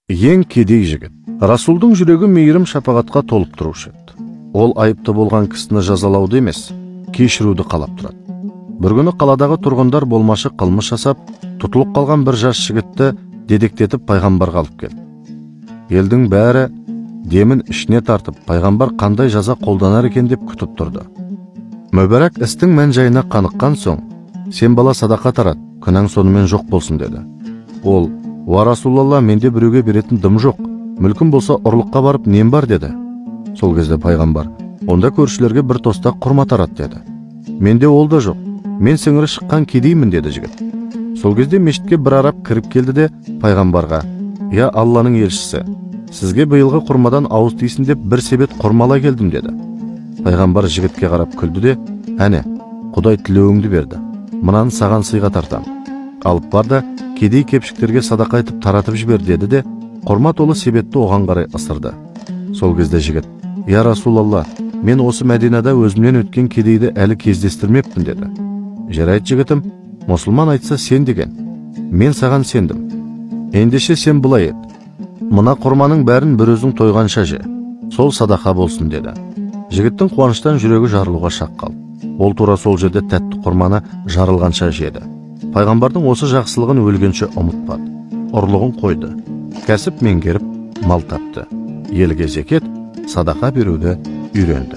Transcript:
Ең кедей жігіт. Расулдың жүрегі мейірім шапағатқа толып тұрушы еді. Ол айыпты болған кісіні жазалауды емес, кешіруді қалап тұрады. Бір күні қаладағы тұрғындар болмашы қылмыс жасап, тұтылып қалған бір жас жігітті дедектетіп пайғамбарға алып келді. Елдің бәрі демін ішіне тартып, пайғамбар қандай жаза қолданар екен деп күтіп тұрды. Мүбәрак істің мән-жайына қаныққан соң, сен бала садақа тарат, күнәң сонымен жоқ болсын деді. Ол, «Уа Расулалла, менде біреуге беретін дым жоқ, мүлкім болса ұрлыққа барып нем бар» деді. Сол кезде пайғамбар, «Онда көршілерге бір тостақ құрма тарат» деді. «Менде ол да жоқ, мен сіңірі шыққан кедеймін» деді жігіт. Сол кезде мешітке бір араб кіріп келді де пайғамбарға, «Я Алланың елшісі, сізге биылғы құрмадан ауыз тисін деп бір себет құрма ала келдім» деді. Пайғамбар жігітке қарап күлді де, «Әне, Құдай тілеуіңді берді, мынаны саған сыйға тартам. Алып бар да кедей кепшіктерге садақа айтып таратып жібер» деді де, құрма толы себетті оған қарай ысырды. Сол кезде жігіт, «Я Расулалла, мен осы Мәдинада өзімнен өткен кедейді әлі кездестірмеппін» деді. «Жарайды жігітім, мұсылман айтса сен деген, мен саған сендім. Ендеше сен былай ет, мына құрманың бәрін бір өзің тойғанша же, сол садақа болсын» деді. Жігіттің қуаныштан жүрегі жарылуға шақ қалды. Ол тура сол жерде тәтті құрманы жарылғанша жеді. Пайғамбардың осы жақсылығын өлгенше ұмытпады. Ұрлығын қойды. Кәсіп меңгеріп, мал тапты. Елге зекет, садақа беруді үйренді.